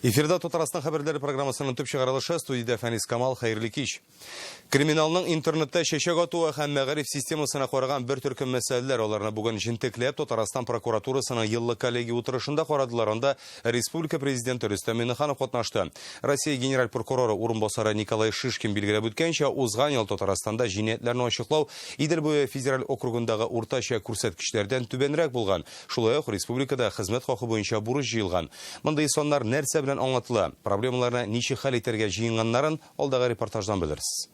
Эфирда Татарстан хәбәрләре программасының төп чыгарылышы студиядә Фәнис Камал, хәерле кич. Криминалның интернетта чәчәк атуы һәм мәгариф системасына караган бер төркем мәсьәләләр аларны бүген җентекләп Татарстан прокуратурасының еллык коллегия утырышында карадылар. Анда республика президенты Рөстәм Миңнеханов катнашты. Россия генераль прокуроры урынбасары Николай Шишкин билгеләп үткәнчә, узган ел Татарстанда җинаятьләрне ачыклау Идел буе федераль округындагы уртача күрсәткечләрдән түбәнрәк булган. Шулай ук республикада хезмәт хакы буенча бурыч җыелган. Мондый саннар нәрсә белән аңлатыла? Проблемаларны ничек хәл итәргә җыенганнарын алдагы репортаждан белерсез.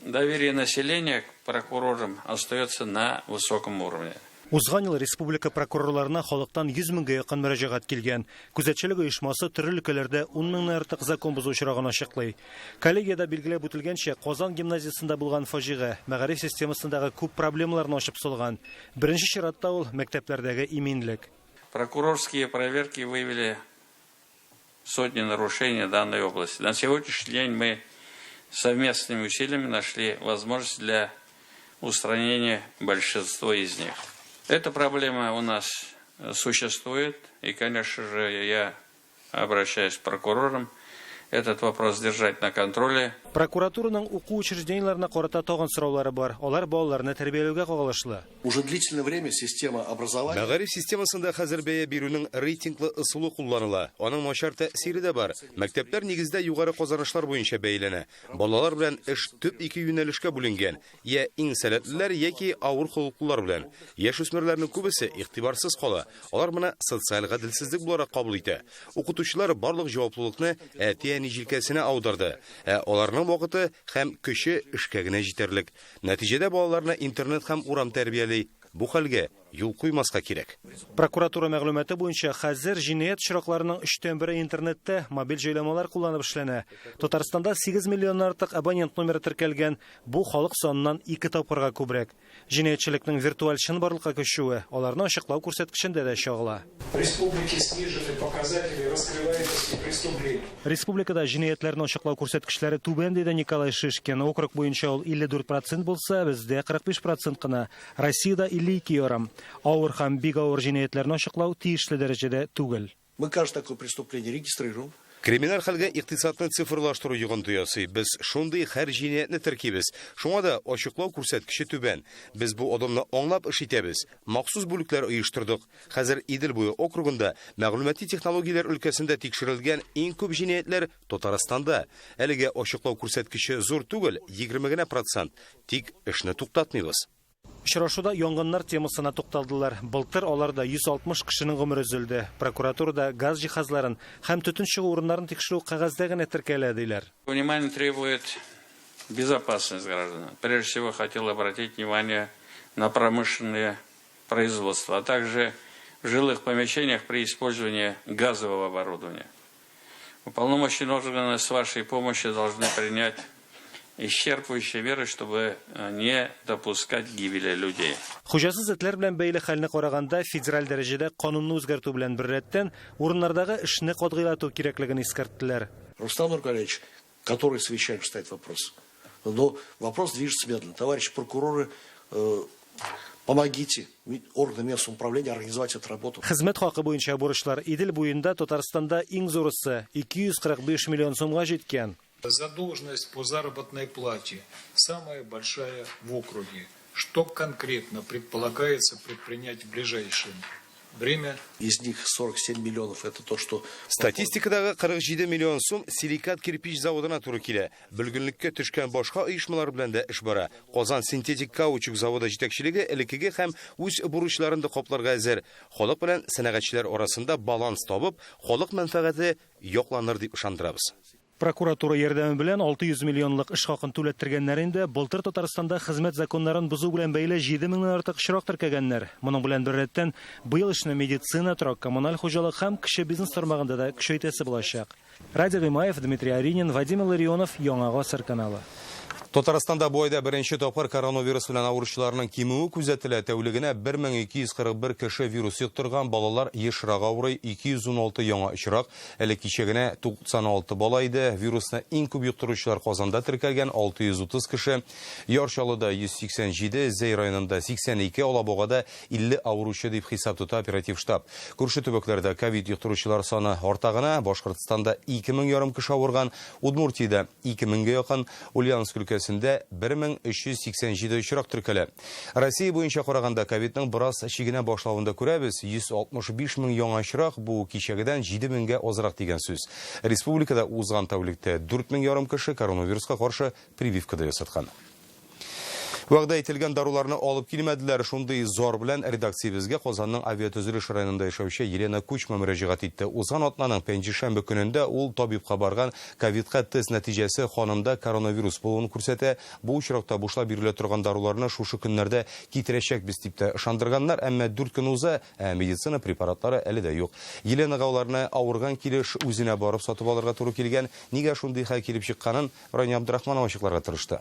Доверие населения к прокурорам остается на высоком уровне. Узган ел республика прокурорларына халыктан 100 меңгә якын мөрәҗәгать килгән. Күзәтчелек оешмасы төрле өлкәләрдә 10 меңнән артык закон бозу очрагын ачыклый. Коллегиядә билгеләп үтелгәнчә, Казан гимназиясендә булган фаҗига мәгариф системасындагы күп проблемаларны ачып салган. Беренче чиратта ул, мәктәпләрдәге иминлек. Прокурорские проверки выявили сотни нарушений данной области. На сегодняшний день мы совместными усилиями нашли возможность для устранения большинства из них. Эта проблема у нас существует, и, конечно же, я обращаюсь к прокурорам, этот вопрос держать на контроле. Прокуратураның уку учреждениеләренә карата тагын сораулары бар. Алар балаларны тәрбияләүгә кагылышлы. Уже длительное время система образования. Мәгариф системасында хәзер бәя бирүнең рейтинглы ысулы кулланыла. Аның начар тәэсире дә бар. Мәктәпләр нигездә югары казанышлар буенча бәяләнә. Балалар белән эш төп ике юнәлешкә бүленгән. Йә иң сәләтлеләр яки авыр холыклылар белән. Яшүсмерләрнең күбесе игътибарсыз кала. Алар моны социаль гаделсезлек буларак кабул итә. Укытучылар барлык җаваплылыкны әти-әни җилкәсенә аударды. Ә аларның вакыты һәм көче эшкә генә җитәрлек. Нәтиҗәдә балаларны интернет һәм урам тәрбияли. Бу хәлгә юл куймаска кирәк. Прокуратура мәгълүматы буенча, хәзер җинаять очракларының өчтән бере интернетта, мобиль җайланмалар кулланып эшләнә. Татарстанда 8 миллионнан артык абонент номеры теркәлгән, бу халык саныннан ике тапкырга күбрәк. Җинаятьчелекнең виртуаль чынбарлыкка күчүе аларны ачыклау күрсәткечендә дә чагыла. В республике снижены показатели раскрываемости преступлений. Республикада җинаятьләрне ачыклау күрсәткечләре түбән, диде Николай Шишкин. Округ буенча ул 54 процент булса, бездә 45 процент кына. Россиядә 52 ярым. Авыр һәм бик авыр җинаятьләрне ачыклау тиешле дәрәҗәдә түгел. Мы каждое такое преступление регистрируем. Криминаль хәлгә икътисадны цифрлаштыру йогынты ясый. Без шундый һәр җинаятьне теркибез. Шуңа да ачыклау күрсәткече түбән. Без бу адымны аңлап эш итәбез. Махсус бүлекләр оештырдык. Хәзер Идел буе округында мәгълүмати технологияләр өлкәсендә тикшерелгән иң күп җинаятьләр Татарстанда. Әлегә ачыклау күрсәткече зур түгел, 20 генә процент. Тик эшне туктатмыйбыз. Очрашуда янгыннар темасына тукталдылар. Былтыр аларда 160 кешенең гомере өзелде. Прокуратурада газ җиһазларын һәм төтен чыгу урыннарын тикшерү кәгазьдә генә теркәлә, диләр. Внимание требует безопасность граждан. Прежде всего хотел обратить внимание на промышленные производства, а также в жилых помещениях при использовании газового оборудования. Уполномоченные органы с вашей помощью должны принять исчерпывающие меры, чтобы э, не допускать гибели людей. Хуҗасыз этләр белән бәйле хәлне караганда, федераль дәрәҗәдә канунны үзгәртү белән беррәттән, урыннардагы эшне катгыйлату кирәклеген искәрттеләр. Рустам Нургалиевич, который совещанием ставит вопрос. Но вопрос движется медленно. Товарищи прокуроры, э, помогите органам местного управления организовать эту работу. Хезмәт хакы буенча бурычлар Идел буенда Татарстанда иң зурысы 245 миллион сумга җиткән. Задолженность по заработной плате самая большая в округе. Что конкретно предполагается предпринять в ближайшем время? Из них 47 миллионов это то, что... Статистикадагы 47 миллион сум силикат кирпич заводына туры килә. Бөлгенлеккә төшкән башка оешмалар белән дә эш бара. Казан синтетик каучук заводы җитәкчелеге элеккеге һәм үз бурычларын да капларга әзер. Халык белән сәнәгатьчеләр арасында баланс табып, халык мәнфәгате якланыр дип ышандырабыз. Прокуратура ярдәме белән 600 миллионлык эш хакын түләттергәннәр инде. Былтыр Татарстанда хезмәт законнарын бозу белән бәйле 7 меңнән артык очрак теркәгәннәр. Моның белән беррәттән, быел эшне медицина, торак, коммуналь хуҗалык һәм кече бизнес тармагында да көчәйтәсе булачак. Радий Гыймаев, Дмитрий Аринин, Вадим Илларионов, Яңа Гасыр каналы. Татарстанда бу айда беренче тапкыр коронавирус белән авыручыларның кимүе күзәтелә. Тәүлегенә 1241 кеше вирус йоктырган, балалар ешрак авырый, 216 яңа очрак. Әле кичә генә 96 бала иде. Вирусны иң күп йоктыручылар Казанда теркәлгән 630 кеше, Яр Чаллыда 187, Зәй районында 82, Алабугада 50 авыручы дип хисап тота оператив штаб. Күрше төбәкләрдә ковид йоктыручылар саны арта гына. Башкортстанда 2500 кеше авырган, Удмуртиядә 2000гә якын, Ульяновск өлкәсендә 1387 очрак теркәлә. Россия буенча караганда ковидның бераз чигенә башлавын да күрәбез. 165 мең яңа очрак, бу кичәгедән 7000гә азрак дигән сүз. Республикада узган тәүлектә 4500 кеше коронавируска каршы прививка да ясаткан. Вәгъдә ителгән даруларны алып килмәделәр. Шундый зар белән редакциябезгә Казанның авиатөзелеш районында яшәүче Елена Кучма мөрәҗәгать итте. Узган атнаның пәнҗешәмбе көнендә ул табибка барган. Ковидка тест нәтиҗәсе ханымда коронавирус булуын күрсәтә. Бу очракта бушлай бирелә торган даруларны шушы көннәрдә китерәчәкбез дип тә ышандырганнар, әмма 4 көн уза, ә медицина препаратлары әле дә юк. Еленага аларны авырган килеш үзенә барып сатып алырга туры килгән. Нигә шундый хәл килеп чыкканын Рания Абдрахманова ачыкларга тырышты.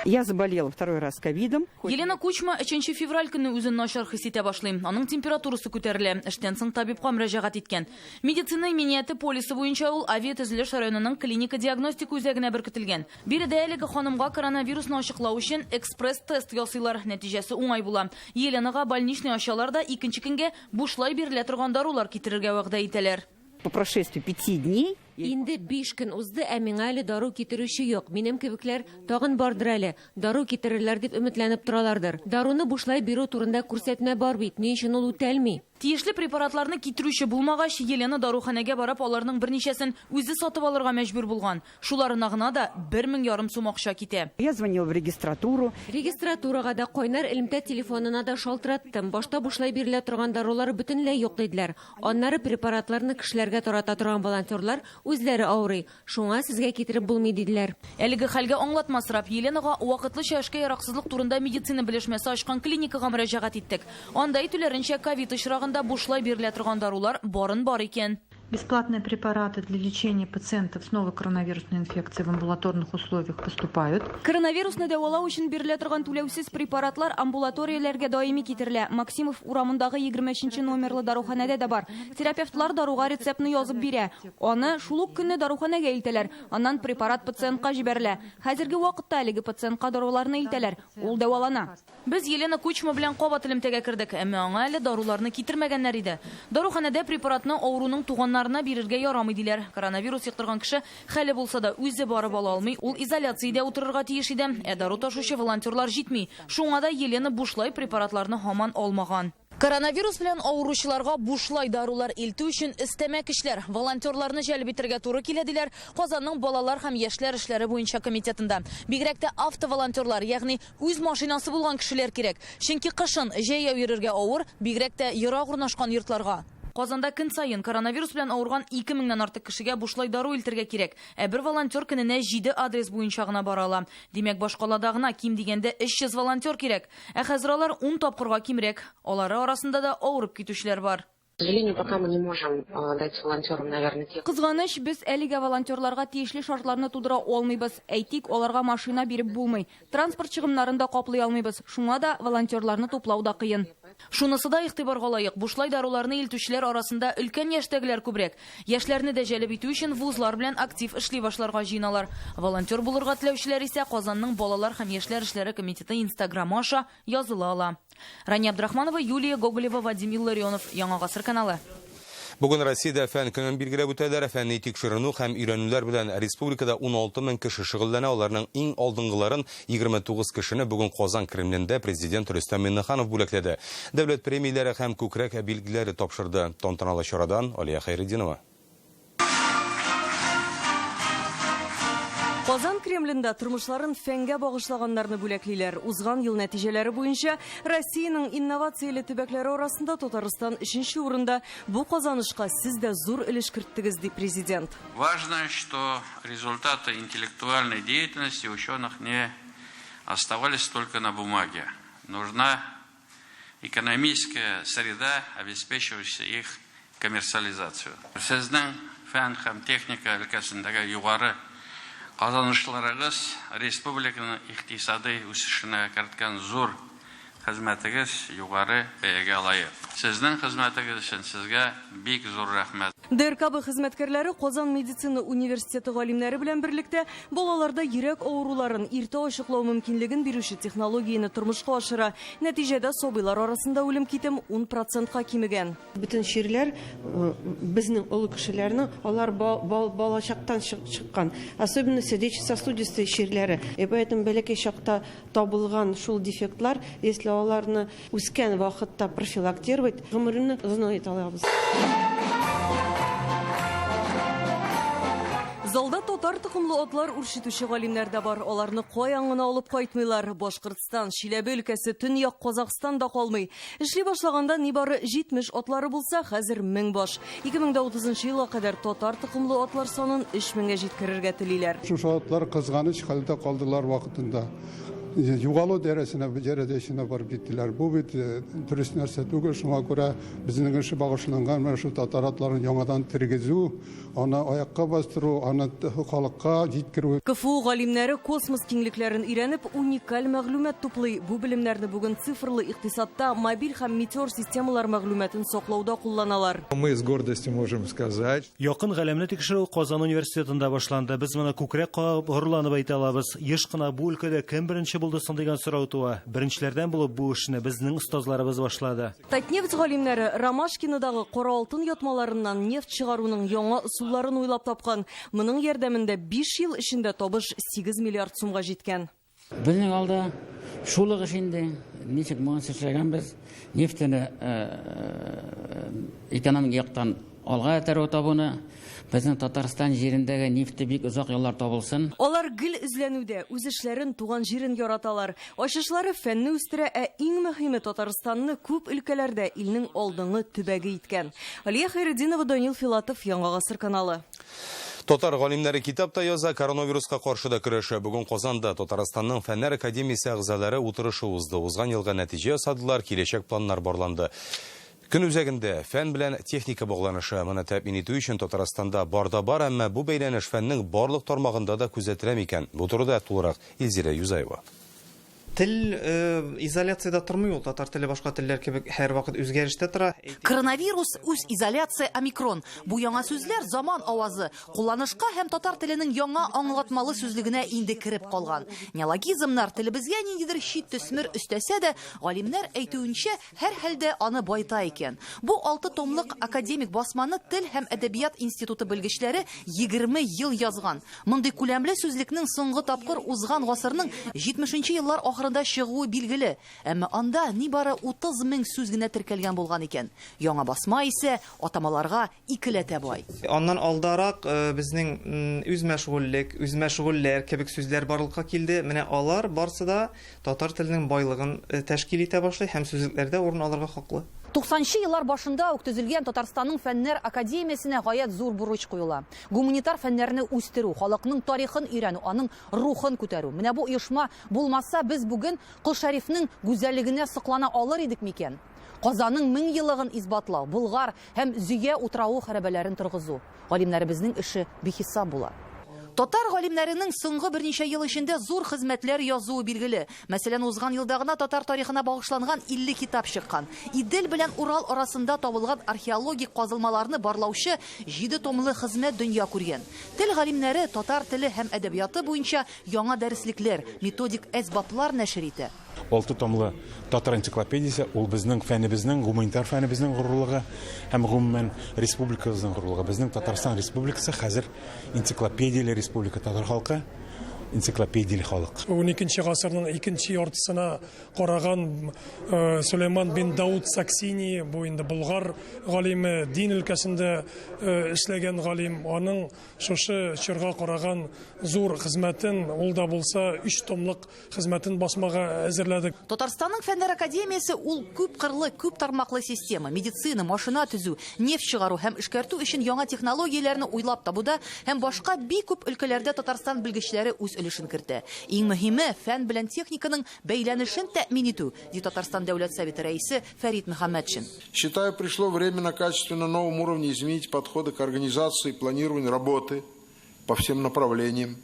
Я заболела второй раз ковидом. Елена Кучма 3 февраль көнне үзен начар хис итә башлый. Аның температурасы күтәрелә. Эштән соң табибка мөрәҗәгать иткән. Медицина иминияте полисы буенча ул авиатөзелеш районының клиника диагностика үзәгенә беркетелгән. Биредә әлеге ханымга коронавирусны ачыклау өчен экспресс-тест ясыйлар. Нәтиҗәсе уңай була. Еленага больничный ачалар да икенче көнгә бушлай бирелә торган дарулар китерергә вәгъдә итәләр. По прошествии 5 дней Инде 5 көн узды, ә миңа әле дару китерүче юк. Минем кебекләр тагын бардыр әле. Дару китерерләр дип өметләнеп торалардыр. Даруны бушлай бирү турында күрсәтмә бар бит. Ни өчен ул үтәлми? Тиешле препаратларны китерүче булмагач, Елена даруханәгә барып, аларның берничәсен үзе сатып алырга мәҗбүр булган. Шуларына гына да 1500 сум акча китә. Я звонила в регистратуру. Регистратурага да, кайнар элемтә телефонына да шалтыраттым. Башта бушлай бирелә торган дарулар бөтенләй юк диделәр. Аннары препаратларны кешеләргә тарата торган волонтерлар үзләре авырый. Шуңа сезгә китереп булмый диделәр. Әлеге хәлгә аңлатма сорап, Еленага вакытлыча эшкә яраксызлык турында медицина белешмәсе ачкан клиникага мөрәҗәгать иттек. Анда әйтүләренчә, ковид очрагында бушлай бирелә торган дарулар барын бар икән. Бесплатные препараты для лечения пациентов с новой коронавирусной инфекцией в амбулаторных условиях поступают. Коронавирусны дәвалау өчен бирелә торган түләүсез препаратлар амбулаторияләргә даими китерелә. Максимов урамындагы 23 номерлы даруханәдә дә бар. Терапевтлар даруга рецептны язып бирә. Аны шул ук көнне даруханәгә илтәләр. Аннан препарат пациентка җибәрелә. Хәзерге вакытта әлеге пациентка даруларны илтәләр. Ул дәвалана. Без Елена Кучма белән кабат элемтәгә кердек, әмма аңа әле даруларны китермәгәннәр иде. Даруханәдә препаратны авыруның туганнарына бирергә ярамый диләр. Коронавирус йоктырган кеше хәле булса да үзе барып ала алмый, ул изоляциядә утырырга тиеш иде. Ә дару ташучы волонтерлар җитми. Шуңа да Елена бушлай препаратларны һаман алмаган. Коронавирус белән авыручыларга бушлай дарулар илтү өчен өстәмә көчләр, волонтерларны җәлеп итәргә туры килә диләр Казанның балалар һәм яшьләр эшләре буенча комитетында. Бигрәк тә автоволонтерлар, ягъни үз машинасы булган кешеләр кирәк. Чөнки кышын җәяү йөрергә авыр, бигрәк тә ерак урнашкан йортларга. Казанда көн саен коронавирус белән авырган 2000-нән артык кешегә бушлай дару илтергә кирәк. Ә бер волонтер көненә 7 адрес буенча гына бара ала. Димәк, башкалада гына ким дигәндә 300 волонтер кирәк. Ә хәзер алар 10 тапкырга кимрәк. Алары арасында да авырып китүчеләр бар. К сожалению, пока мы не можем дать волонтерам, наверное, тех. Кызганыч, без әлегә волонтерларга тиешле шартларны тудыра алмыйбыз. Әйтик, аларга машина биреп булмый. Транспорт чыгымнарын да каплый алмыйбыз. Шуңа да волонтерларны туплау да кыен. Шунысы да игътибарга лаек. Бушлай даруларны илтүчеләр арасында өлкән яшьтәгеләр күбрәк. Яшьләрне дә җәлеп итү өчен вузлар белән актив эшли башларга җыеналар. Волонтер булырга теләүчеләр исә Казанның балалар һәм яшьләр эшләре комитеты Инстаграмы аша языла ала. Рания Абдрахманова, Юлия Гоголева, Вадим Илларионов. Яңа Гасыр каналы. Бүген Россиядә фән көнен билгеләп үтәләр. Фәнни тикшеренү һәм өйрәнүләр белән республикада 16 мең кеше шөгыльләнә. Аларның иң алдынгыларын 29 кешене бүген Казан Кремлендә президент Рөстәм Миңнеханов бүләкләде. Дәүләт премияләре һәм күкрәк билгеләре тапшырды. Тантаналы чарадан Алия Хәйретдинова. Казан Кремлендә тормышларын фәнгә багышлаганнарны бүләклиләр. Узган ел нәтиҗәләре буенча Россиянең инновацияле төбәкләре арасында Татарстан 3-нче урында. Бу казанышка сез дә зур өлеш керттегез, ди президент. Важно, что результаты интеллектуальной деятельности ученых не оставались только на бумаге. Нужна экономическая среда, обеспечивающая их коммерциализацию. Сезнең фән һәм техника өлкәсендәге югары казанышларыгыз республиканың икътисадый үсешенә керткән зур хезмәтегез югары бәягә лаек. Сезнең хезмәтегез өчен сезгә бик зур рәхмәт. ДРКБ хезмәткәрләре Казан медицина университеты галимнәре белән берлектә балаларда йөрәк авыруларын иртә ачыклау мөмкинлеген бирүче технологияне тормышка ашыра. Нәтиҗәдә сабыйлар арасында үлем китем 10%ка кимегән. Бөтен чирләр безнең олы кешеләрнең алар балачактан чыккан, особенно сердечно-сосудистые чирләре. И поэтому бәләкәй чакта табылган шул дефектлар, если аларны үскән вакытта профилактировать, гомерне озынайта алабыз. Залда татар токымлы атлар үрчетүче галимнәр дә бар. Аларны каян гына алып кайтмыйлар. Башкортстан, Чиләбе өлкәсе, Төньяк Казахстан да калмый. Эшли башлаганда нибары 70 атлары булса, хәзер 1000 баш. 2030 елга кадәр татар токымлы атлар санын 3000гә җиткерергә телиләр. Шушы атлар кызганыч хәлдә калдылар вакытында. Югалу дәрәҗәсенә барып җиттеләр. Бу бит дөрес нәрсә түгел, шуңа күрә безнең эше багышланган менә шу татар атларын яңадан тергезү, аны аякка бастыру, аны халыкка җиткерү. КФУ галимнәре космос киңлекләрен өйрәнеп, уникаль мәгълүмат туплый. Бу белемнәрне бүген цифрлы икътисадта мобиль һәм метеор системалар мәгълүматын саклауда кулланалар. Мы с гордостью можем сказать. Якын галәмне тикшерү Казан университетында башланды. Без моны күкрәк кагып горурланып әйтә алабыз. Еш кына бу өлкәдә кем беренче булды соң дигән сорау туа. Беренчеләрдән булып бу эшне безнең остазларыбыз башлады. Татнефть галимнәре Ромашкинодагы кара алтын ятмаларыннан нефть чыгаруның яңа ысулларын уйлап тапкан. Моның ярдәмендә 5 ел эчендә табыш 8 миллиард сумга җиткән. Безнең алда шул ук эш инде. Ничек моңа эшләгәнбез? Нефтьне экономик яктан алга этәрү табуны, безнең Татарстан җирендәге нефте бик озак еллар табылсын. Алар гел эзләнүдә, үз эшләрен, туган җирен яраталар. Ачышлары фәнне үстерә, ә иң мөһиме Татарстанны күп өлкәләрдә илнең алдынгы төбәге иткән. Алия Хайретдинова, Данил Филатов, Яңа Гасыр каналы. Татар галимнәре китап та яза, коронавируска каршы да көрәшә. Бүген Казанда Татарстанның Фәннәр академиясе әгъзалары утырышы узды. Узган елга нәтиҗә ясадылар, киләчәк планнар барланды. Көн үзәгендә фән белән техника багланышы. Моны тәэмин итү өчен Татарстанда бар да бар, әмма бу бәйләнеш фәннең барлык тармагында да күзәтелә микән? Бу турыда тулырак Илзирә Юзаева. Тел изоляциядә тормый ул, татар теле башка телләр кебек һәрвакыт үзгәрештә тора. Коронавирус, үз изоляция, омикрон. Бу яңа сүзләр заман авазы. Кулланышка һәм татар теленең яңа аңлатмалы сүзлегенә инде кереп калган. Неологизмнар телебезгә ниндидер чит төсмер өстәсә дә, галимнәр әйтүенчә, һәр хәлдә аны байта икән. Бу 6 томлык академик басманы Тел һәм әдәбият институты белгечләре 20 ел язган. Мондый күләмле сүзлекнең соңгы тапкыр узган гасырның 70 еллар ахырында чыгуы билгеле. Әмма анда нибары 30 мең сүз генә теркәлгән булган икән. Яңа басма исә атамаларга икеләтә бай. Аннан алдарак безнең үзмәшгульлек, үзмәшгульләр кебек сүзләр барлыкка килде. Менә алар барсы да татар теленең байлыгын тәшкил итә башлый һәм сүзлекләрдә урын алырга хаклы. 90-нчы еллар башында ук төзелгән Татарстанның Фәннәр академиясенә гаять зур бурыч куела. Гуманитар фәннәрне үстерү, халыкның тарихын өйрәнү, аның рухын күтәрү. Менә бу оешма булмаса, без бүген Кол Шәрифнең гүзәллегенә соклана алыр идек микән? Казанның 1000 еллыгын исбатлау, Болгар һәм Зөя утравы хәрабәләрен торгызу. Галимнәребезнең эше бихисап була. Татар галимнәренең соңгы берничә ел эчендә зур хезмәтләр язуы билгеле. Мәсәлән, узган елда гына татар тарихына багышланган 50 китап чыккан. Идел белән Урал арасында табылган археологик казылмаларны барлаучы 7 томлы хезмәт дөнья күргән. Тел галимнәре татар теле һәм әдәбияты буенча яңа дәреслекләр, методик әсбаплар нәшер итә. 6 томлы татар энциклопедиясе ул безнең фәнебезнең, гуманитар фәнебезнең горурлыгы һәм гомумән республикабызның горурлыгы. Безнең Татарстан республикасы хәзер энциклопедияле республика, татар халкы энциклопедияле халык. 12 гасырның икенче яртысына караган Сулейман бин Дауд Саксини, бу инде болгар галиме, дин өлкәсендә эшләгән галим, аның шушы чорга караган зур хезмәтен, ул да булса 3 томлык хезмәтен басмага әзерләдек. Татарстанның Фәннәр академиясе ул күп кырлы, күп тармаклы система. Медицина, машина төзү, нефть чыгару һәм эшкәртү өчен яңа технологияләрне уйлап табуда һәм башка бик күп өлкәләрдә Татарстан белгечләре үз үз өлешен кертә. Иң мөһиме фән белән техниканың бәйләнешен тәэмин итү, ди Татарстан Дәүләт Советы рәисе Фәрит Мөхәммәтшин. Считаю, пришло время на качественно новом уровне изменить подходы к организации и планированию работы по всем направлениям,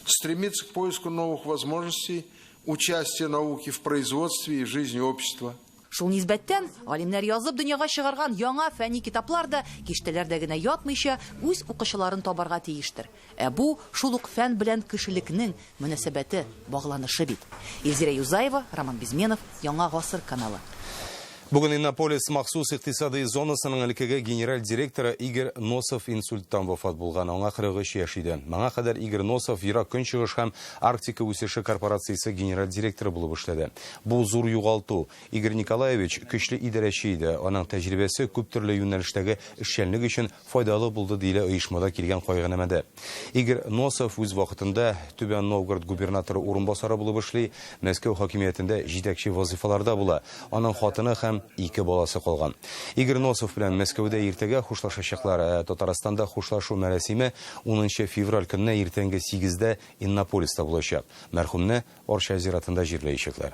стремиться к поиску новых возможностей участия науки в производстве и в жизни общества. Шул нисбәттән, галимнәр язып дөньяга чыгарган яңа фәнни китаплар да киштәләрдә генә ятмыйча үз укучыларын табарга тиештер. Ә бу шул ук фән белән кешелекнең мөнәсәбәте, багланышы бит. Илзирә Юзаева, Роман Безменов, Яңа Гасыр каналы. Бүген Иннополис махсус икътисади зонасының элеккеге генераль директоры Игорь Носов инсульттан вафат булган. Аңа 43 яшь иде. Моңа кадәр Игорь Носов Ерак Көнчыгыш һәм Арктика үсеше корпорациясе генераль директоры булып эшләде. Бу зур югалту. Игорь Николаевич көчле идарәче иде. Аның тәҗрибәсе күп төрле юнәлештәге эшчәнлек өчен файдалы булды, диелә оешмада килгән кайгынамәдә. Игорь Носов үз вакытында Түбән Новгород губернаторы урынбасары булып эшли, Мәскәү хакимиятендә җитәкче вазифаларда була. Аның хатыны һәм 2 баласы калган. Игорь Носов белән Мәскәүдә иртәгә хушлашачаклар. Татарстанда хушлашу мәрасиме 10 февраль көнне иртәнге 8-дә Иннополиста булачак. Мәрхүмне Арча зиратында җирләячәкләр.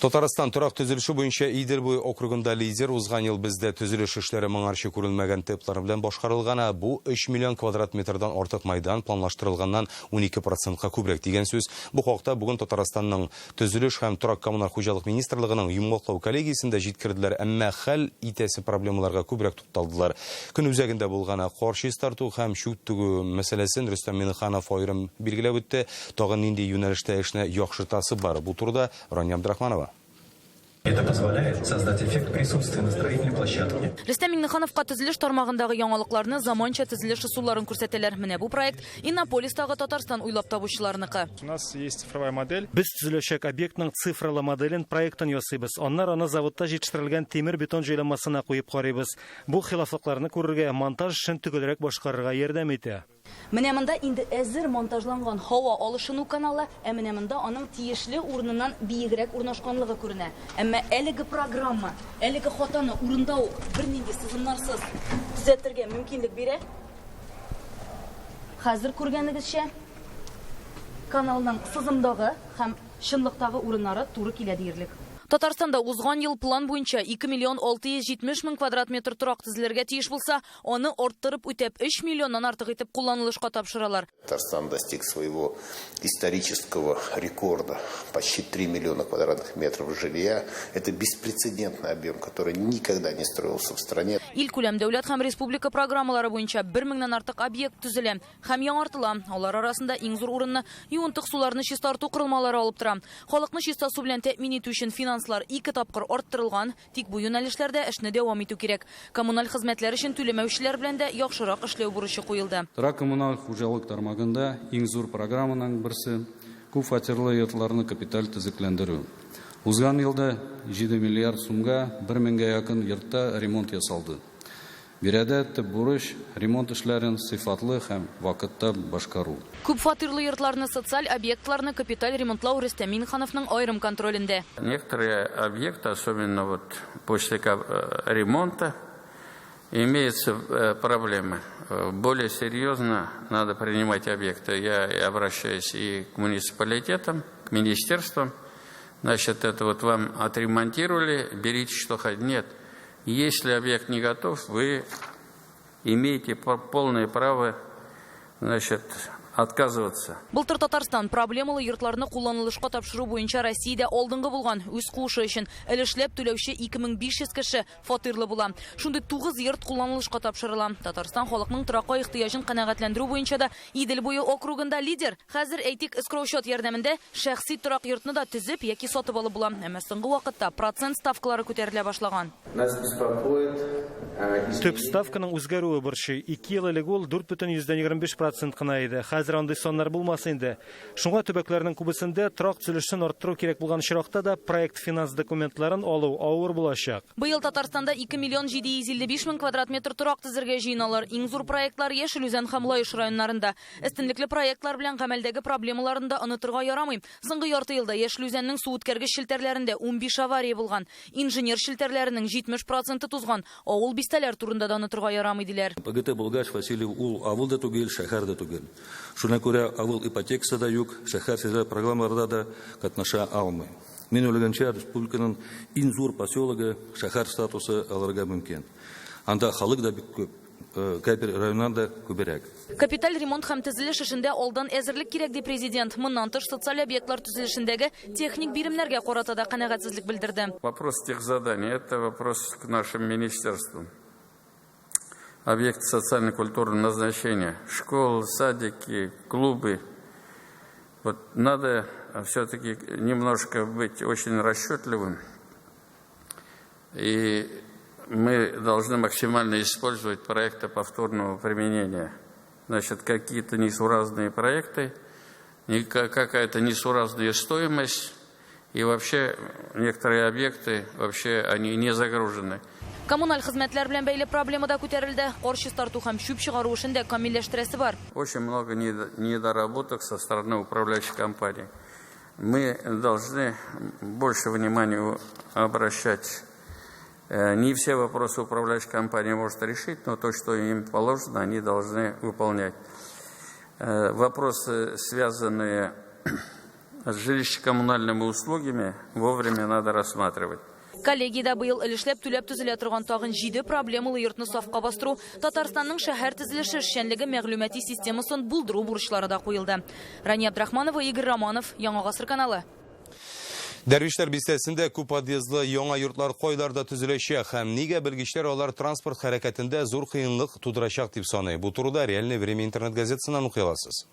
Татарстан торак төзелеше буенча Идел буе округында лидер. Узган ел бездә төзелеш эшләре моңарчы күрелмәгән темплар белән башкарылган. Бу 3 миллион квадрат метрдан артык майдан планлаштырылганнан 12%ка күбрәк дигән сүз. Бу хакта бүген Татарстанның төзелеш һәм торак коммуналь хуҗалык министрлыгының йомгаклау коллегиясендә җиткерделәр, әмма хәл итәсе проблемаларга күбрәк тукталдылар. Көн үзәгендә булган кар чистарту һәм чүп түгү мәсьәләсен Рөстәм Миңнеханов аерым билгеләп үтте. Тагын нинди юнәлештә эшне яхшыртасы бар? Бу турыда Рания Абдрахманова. Это позволяет создать эффект присутствия на строительной площадке. Рөстәм Миңнехановка төзелеш тармагындагы яңалыкларны, заманча төзелеш ысулларын күрсәтәләр. Менә бу проект Иннополистагы Татарстан уйлап табучыларныкы. У нас есть цифровая модель. Без төзеләчәк объектның цифралы моделен проектын ясыйбыз. Аннары аны заводта җитештерелгән тимер бетон җайланмасына куеп карыйбыз. Бу хилафлыкларны күрергә, монтаж эшен төгәлрәк башкарырга ярдәм итә. Менә монда инде әзер монтажланган һава алышыну каналы, ә менә монда аның тиешле урыныннан биегрәк урнашканлыгы күренә. Әмма әлеге программа, әлеге хатаны урында ук бернинди сызымнарсыз төзәтергә мөмкинлек бирә. Хәзер күргәнегезчә, каналның сызымдагы һәм чынлыктагы урыннары туры килә диярлек. Татарстанда узган ел план буенча 2 миллион 670 мең квадрат метр торак төзелергә тиеш булса, аны арттырып үтәп 3 миллионнан артык итеп кулланылышка тапшыралар. Татарстан достиг своего исторического рекорда, почти 3 миллиона квадратных метров жилья. Это беспрецедентный объем, который никогда не строился в стране. Илкүләм дәүләт һәм республика программалары буенча 1 меңнән артык объект төзелә һәм яңартыла. Алар арасында иң зур урынны юынтык суларны чистарту корылмалары алып тора. Халыкны чиста су белән тәэмин итү өчен финанслар 2 тапкыр арттырылган, тик бу юнәлешләрдә эшне дәвам итү кирәк. Коммуналь хезмәтләр өчен түләмәүчеләр белән дә яхшырак эшләү бурычы куелды. Торак коммуналь хуҗалык тармагында иң зур программаның берсе күп фатирлы йортларны капиталь төзекләндерү. Узган елда 7 миллиард сумга 1 меңгә якын йортта ремонт ясалды. Биредә төп бурыч ремонт эшләрен сыйфатлы һәм вакытта башкару. Күп фатирлы йортларны, социаль объектларны капиталь ремонтлау Рөстәм Миңнехановның аерым контролендә. Некоторые объекты, особенно вот после ремонта, имеются проблемы. Более серьезно надо принимать объекты. Я обращаюсь и к муниципалитетам, к министерствам. Значит, это вот вам отремонтировали, берите, что хотите. Нет. Если объект не готов, вы имеете полное право, значит, отказываться. Былтыр Татарстан проблемалы йортларны кулланылышка тапшыру буенча Россиядә алдынгы булган. Үз куышы өчен өлешләп түләүче 2500 кеше фатирлы була. Шундый 9 йорт кулланылышка тапшырыла. Татарстан халыкның торакка ихтыяҗын канәгатьләндерү буенча да Идел буе округында лидер. Хәзер әйтик, эскроу-счет ярдәмендә шәхси торак йортны да төзеп яки сатып алып була. Әмма соңгы вакытта процент ставкалары күтәрелә башлаган. Нас беспокоит Төп ставканың үзгәрүе борчый. 2 ел элек ул 4,25% кына иде. Хәзер андый саннар булмас инде. Шуңа төбәкләрнең күбесендә торак төзелешен арттыру кирәк булган очракта да проект финанс документларын алу авыр булачак. Быел Татарстанда 2 миллион 755 мең квадрат метр торак төзергә җыеналар. Иң зур проектлар Яшел Үзән һәм Лаеш районнарында. Өстенлекле проектлар белән гамәлдәге проблемаларын да онытырга ярамый. Соңгы ярты елда Яшел Үзәннең су үткәргеч челтәрләрендә 15 авария булган. Инженер челтәрләренең 70% тузган. Авыл Бистәләр турында да онытырга ярамый диләр. ПГТ булгач, Васильев ул авыл да түгел, шәһәр дә түгел. Шуңа күрә авыл ипотекасы да юк, шәһәр федераль программаларда да катнаша алмый. Мин уйлаганча, республиканың иң зур поселогы шәһәр статусы алырга мөмкин. Анда халык да бик күп, кайбер районнан да күбрәк. Капиталь ремонт һәм төзелеш эшендә алдан әзерлек кирәк, ди президент. Моннан тыш социаль объектлар төзелешендәге техник биремнәргә карата да канәгатьсезлек белдерде. Вопрос тех заданий это вопрос к нашим министерствам. Объекты социально-культурного назначения, школы, садики, клубы. Вот надо все-таки немножко быть очень расчетливым. И мы должны максимально использовать проекты повторного применения. Значит, какие-то несуразные проекты, какая-то несуразная стоимость, и вообще некоторые объекты вообще они не загружены. Коммуналь хезмәтләр белән бәйле проблема да күтәрелде. Кар чистарту һәм чүп чыгару эшен дә камилләштерәсе бар. Очень много недоработок со стороны управляющей компании. Мы должны больше внимания обращать. Не все вопросы управляющая компания может решить, но то, что им положено, они должны выполнять. Вопросы, связанные с жилищно-коммунальными услугами, вовремя надо рассматривать. Коллегиядә быел өлешләп түләп төзелә торган тагын 7 проблемалы йортны сафка бастыру, Татарстанның шәһәр төзелеше эшчәнлеге мәгълүмати системасын булдыру бурычлары да куелды. Рания Абдрахманова, Игорь Романов, Яңа Гасыр каналы. Дәрвишләр бистәсендә күп подъездлы яңа йортлар кайларда төзеләчәк һәм нигә белгечләр алар транспорт хәрәкәтендә зур кыенлык тудырачак дип саный. Бу турыда Реальное время интернет газетасыннан укый аласыз.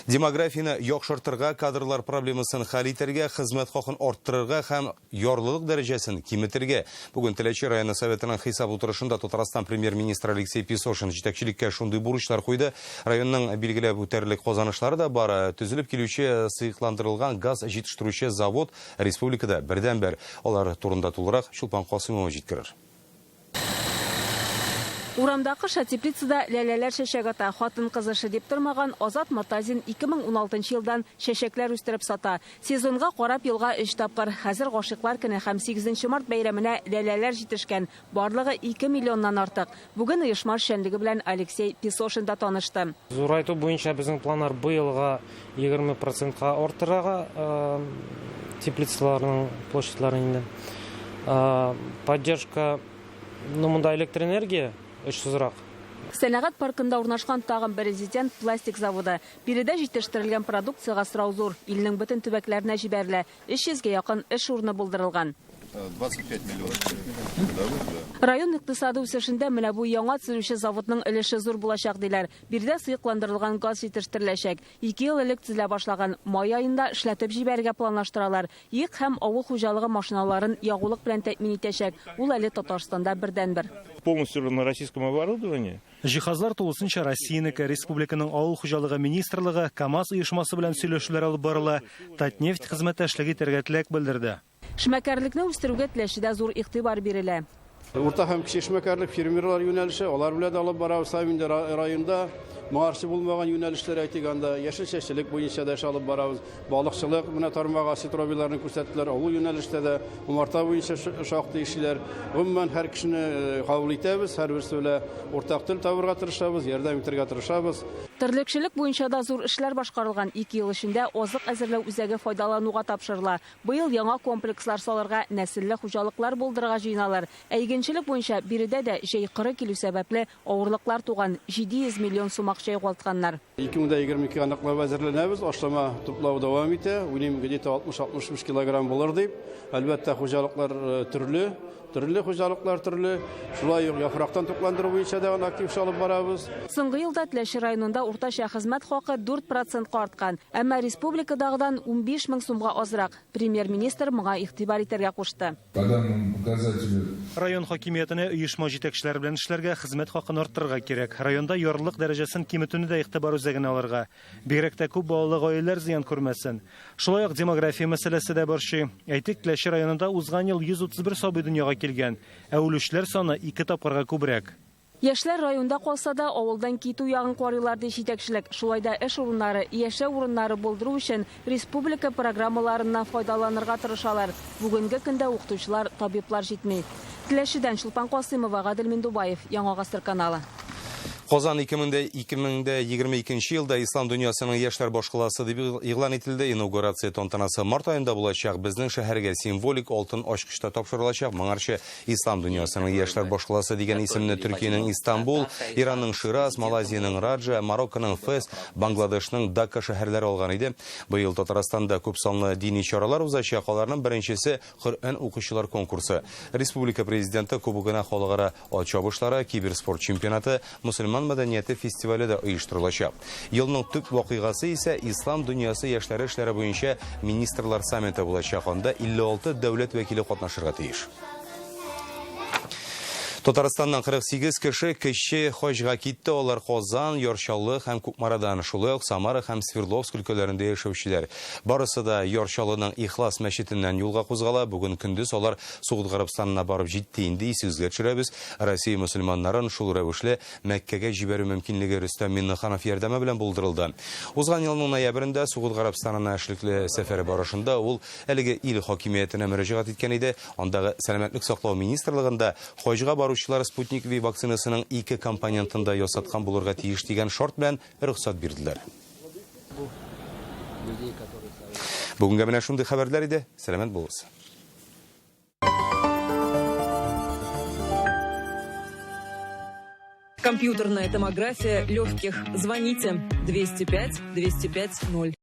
Демографияне яхшыртырга, кадрлар проблемасын хәл итәргә, хезмәт хакын арттырырга һәм ярлылык дәрәҗәсен киметергә. Бүген Теләче районы советының хисап утырышында Татарстан премьер-министры Алексей Песошин җитәкчелеккә шундый бурычлар куйды. Районның билгеләп үтәрлек казанышлары да бар. Төзелеп килүче сыекландырылган газ җитештерүче завод республикада бердәнбер. Алар турында тулырак Чулпан Касымова җиткерер. Урамда кыш теплицада ләләләр чәчәк ата. Хатын-кыз эше дип тормаган Азат Мортазин 2016 елдан чәчәкләр үстереп сата. Сезонга карап елга 3 тапкыр. Хәзер гашыйклар көне һәм 8 март бәйрәменә ләләләр җитешкән. Барлыгы 2 миллионнан артык. Бүген оешма эшчәнлеге белән Алексей Песошин да танышты. Зурайту буенча безнең планнар быелга 20%-ка арттырырга теплицаларның площадьларын инде. Поддержка, ну, монда электроэнергия өчсезрак. Сәнәгать паркында урнашкан тагын бер резидент пластик заводы. Биредә җитештерелгән продукциягә сорау зур. Илнең бөтен төбәкләренә җибәрелә. 300гә якын эш урыны булдырылган. 25 миллионов. Район икътисады үсешендә менә бу яңа төзелүче заводның өлеше зур булачак диләр. Биредә сыекландырылган газ җитештереләчәк. 2 ел элек төзелә башлаган. Май аенда эшләтеп җибәрергә планлаштыралар. Йөк һәм авыл хуҗалыгы машиналарын ягулык белән тәэмин итәчәк. Ул әле Татарстанда бердәнбер. Полностью на российском оборудовании. Җиһазлар тулысынча Россиянеке. Республиканың авыл хуҗалыгы министрлыгы КАМАЗ оешмасы белән сөйләшүләр алып барыла. Татнефть хезмәттәшлеге итәргә теләк белдерде. Эшмәкәрлекне үстерүгә Теләчедә зур игътибар бирелә. Урта һәм кече эшмәкәрлек фермерлар юнәлеше, алар белән дә алып барабыз. Инде районда моңарчы булмаган юнәлешләр әйтик, анда яшелчәчелек буенча да эш алып барабыз. Балыкчылык менә тармагы осетровийларны күрсәттеләр. Авыл юнәлештә дә умарта буенча шактый эшләр. Гомумән һәр кешене кабул итәбез, һәрберсе белән уртак тел табырга тырышабыз, ярдәм итәргә тырышабыз. Терлекчелек буенча да зур эшләр башкарылган. 2 ел эчендә азык әзерләү үзәге файдалануга тапшырыла. Быел яңа комплекслар салырга, нәселле хуҗалыклар булдырырга җыеналар. Ә игенчелек буенча биредә дә җәй кыры килү сәбәпле авырлыклар туган. 700 миллион сум акча югалтканнар. 2022 аныклап әзерләнәбез, ашлама туплау дәвам итә. Уйлыйм, где-то 60-65 килограмм булыр дип. Әлбәттә, хуҗалыклар төрле, төрле хуҗалыклар төрле. Шулай ук яфрактан тукландыру буенча да актив эш алып барабыз. Соңгы елда Теләче районында уртача хезмәт хакы 4%-ка арткан. Әмма республикадагыдан 15 мең сумга азрак. Премьер-министр моңа игътибар итәргә кушты. По данному показателю Район хакимиятенә оешма җитәкчеләре белән эшләргә, хезмәт хакын арттырырга кирәк. Районда ярлылык дәрәҗәсен киметүне дә игътибар үзәгенә алырга. Бигрәк тә күп балалы гаиләләр зыян күрмәсен. Шулай ук демография мәсьәләсе дә борчый. Әйтик, Теләче районында узган ел 131 сабый дөньяга килгән, ә үлүчеләр саны 2 тапкырга күбрәк. Яшьләр районда калса да авылдан китү ягын карыйлар ди җитәкчелек. Шулай да эш урыннары, яшәү урыннары булдыру өчен республика программаларыннан файдаланырга тырышалар. Бүгенге көндә укытучылар, табиблар җитми. Теләчедән Чулпан Касыймова, Гадел Миндубаев, Яңа Гасыр каналы. Казан 2022 елда Ислам дөньясының яшьләр башкаласы дип игълан ителде. Инаугурация тантанасы март аенда булачак. Безнең шәһәргә символик алтын ачкыч та тапшырылачак. Моңарчы Ислам дөньясының яшьләр башкаласы дигән исемне Төркиянең Истанбул, Иранның Шираз, Малайзиянең Раджа, Марокконың Фес, Бангладешның Дакка шәһәрләре алган иде. Быел Татарстанда күп санлы дини чаралар узачак. Аларның беренчесе Коръән укучылар конкурсы. Республика президенты кубогына халыкара ат чабышлары, киберспорт чемпионаты, мөселман мәдәнияте фестивале дә оештырылачак. Елның төп вакыйгасы исә Ислам дөньясы яшьләре эшләре буенча министрлар саммиты булачак. Анда 56 дәүләт вәкиле катнашырга тиеш. Татарстаннан 48 кеше кече хаҗга китте. Алар Казан, Яр Чаллы һәм Кукмарадан, шулай ук Самара һәм Свердловск өлкәләрендә яшәүчеләр. Барысы да Яр Чаллының Ихлас мәчетеннән юлга кузгала. Бүген көндез алар Согуд Гарәбстанына барып җитте инде, исегезгә төшерәбез. Россия мөселманнарын шул рәвешле Мәккәгә җибәрү мөмкинлеге Рөстәм Миңнеханов ярдәме белән булдырылды. Узган елның ноябрендә Согуд Гарәбстанына эшлекле сәфәре барышында ул әлеге ил хакимиятенә мөрәҗәгать иткән иде. Андагы Сәламәтлек саклау министрлыгында хаҗга баручылар Спутник V вакцинасының ике компонентын да ясаткан булырга тиеш дигән шарт белән рөхсәт бирделәр. Бүгенгә менә шундый хәбәрләр иде. Сәламәт булыгыз. Компьютерная томография легких. Звоните 205 205 0.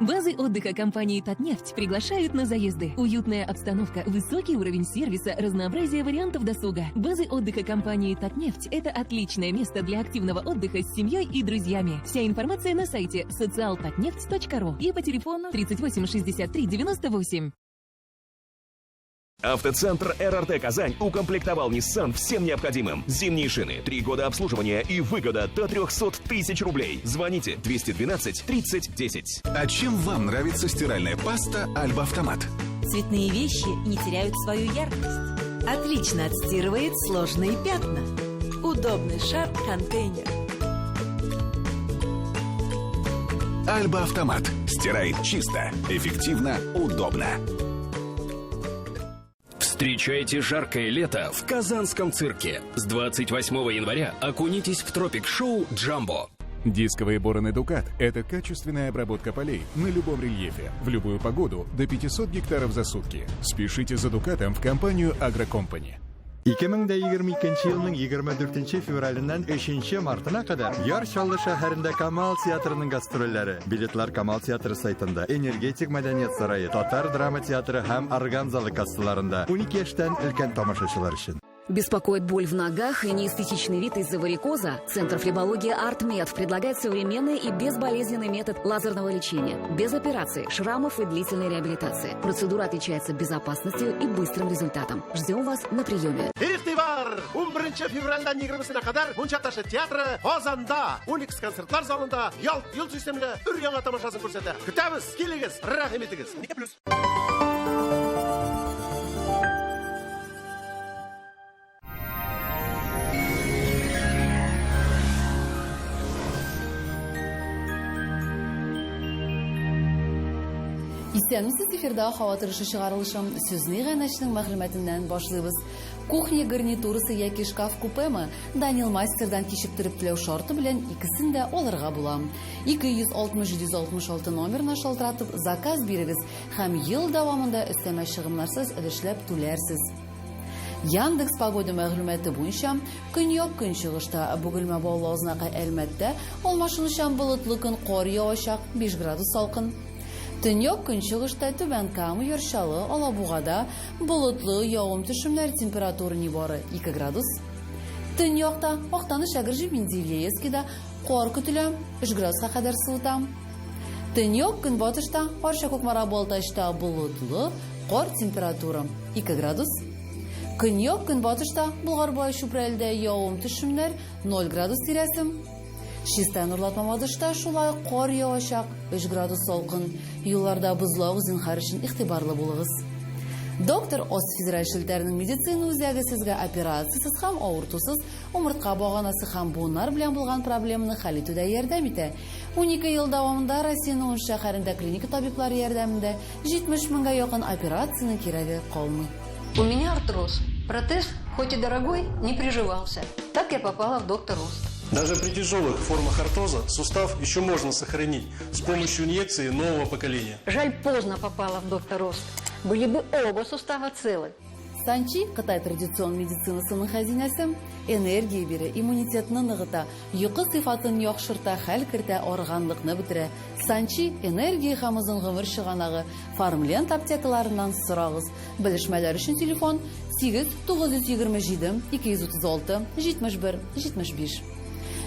Базы отдыха компании «Татнефть» приглашают на заезды. Уютная обстановка, высокий уровень сервиса, разнообразие вариантов досуга. Базы отдыха компании «Татнефть» – это отличное место для активного отдыха с семьей и друзьями. Вся информация на сайте социалtatnефть.ру и по телефону 38 63 98. Автоцентр РРТ Казань укомплектовал Nissan всем необходимым. Зимние шины, 3 года обслуживания и выгода до 300 тысяч рублей. Звоните 212 30 10. А чем вам нравится стиральная паста Альба Автомат? Цветные вещи не теряют свою яркость. Отлично отстирывает сложные пятна. Удобный шар-контейнер. Альба Автомат. Стирает чисто, эффективно, удобно. Встречайте жаркое лето в Казанском цирке. С 28 января окунитесь в тропик-шоу «Джамбо». Дисковые бороны «Дукат» – это качественная обработка полей на любом рельефе, в любую погоду, до 500 гектаров за сутки. Спешите за «Дукатом» в компанию «Агрокомпани». 2022 елның 24 февраленнән 3 мартына кадәр Яр Чаллы шәһәрендә Камал театрының гастрольләре. Билетлар Камал театры сайтында, Энергетик мәдәният сарае, Татар драма театры һәм Орган залы кассаларында 12 яшьтән өлкән тамашачылар өчен. Беспокоит боль в ногах и неэстетичный вид из-за варикоза? Центр флебологии «Артмед» предлагает современный и безболезненный метод лазерного лечения. Без операций, шрамов и длительной реабилитации. Процедура отличается безопасностью и быстрым результатом. Ждем вас на приеме. Игътибар! 11 февральдән 20-сенә кадәр Мунча ташы театры Казанда Уникс концертлар залында Ялт йолт исемле өр-яңа тамашасын күрсәтә. Көтәбез, килегез, рәхим итегез. Плюс. Исәнмесез, эфирда һава торышы чыгарылышы. Сүзне иганәченең мәгълүматыннан башлыйбыз. Кухня гарнитурасы яки шкаф купемы Данил мастердан кичектереп түләү шарты белән икесен дә алырга була. 260 766 номерына шалтыратып заказ бирегез һәм ел дәвамында өстәмә чыгымнарсыз өлешләп түләрсез. Яндекс погода мәгълүматы буенча көньяк көнчыгышта Бөгелмә Баулы Азнакай Әлмәттә алмашынучан болытлы көн кар явачак 5 градус салкын. Төньяк көнчыгышта Түбән Кама, Яр Чаллы, Алабугада болытлы явым төшемнәр температура нибары 2 градус. Төньякта Актаныш, Әгерҗе, Менделеевскида кар көтелә, 3 градуска кадәр суыта. Төньяк көнбатышта Арча, Кукмара, Балтачта болытлы, кар температура 2 градус. Көньяк көнбатышта Болгар-Бай Чүпрәледә явым төшемнәр 0 градус тирәсе. Чистай Нурлат Мамадышта шулай ук кар явачак, 3 градус салкын. Юлларда бозлавык зинһар өчен игътибарлы булыгыз. Доктор Ос федераль челтәренең медицина үзәге сезгә операциясез һәм авыртусыз умыртка баганасы һәм буыннар белән булган проблеманы хәл итүдә ярдәм итә. 12 ел дәвамында Россиянең ун шәһәрендә клиника табиблары ярдәмендә 70 меңгә якын операциянең кирәге калмый. У меня артроз. Протез, хоть и дорогой, не приживался. Так я попала в Доктор Ост. Даже при тяжелых формах артоза сустав еще можно сохранить с помощью инъекции нового поколения. Жаль, поздно попала в Доктор Ост. Были бы оба сустава целы. Санчи Кытай традицион медицинасының хәзинәсе, энергия бирә, иммунитетны ныгыта, йокы сыйфатын яхшырта, хәл кертә, арыганлыкны бетерә. Санчи энергия һәм озын гомер чыганагы. Фармленд аптекаларыннан сорагыз. Белешмәләр өчен телефон 8 927 236 71 75.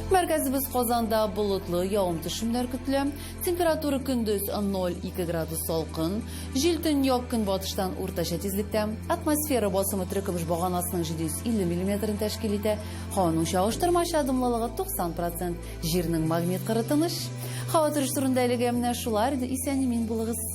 Мәркәзебез Казанда болытлы явым-төшемнәр көтелә. Температура көндез 0,2 градус салкын. Җил төньяк көнбатыштан уртача тизлектә. Атмосфера басымы терекөмеш баганасының 750 миллиметрын тәшкил итә. Һаваның чагыштырмача дымлылыгы 90 процент. Җирнең магнит кыры тыныч. Һава торышы турында әлегә менә шулар иде. Исән-имин булыгыз.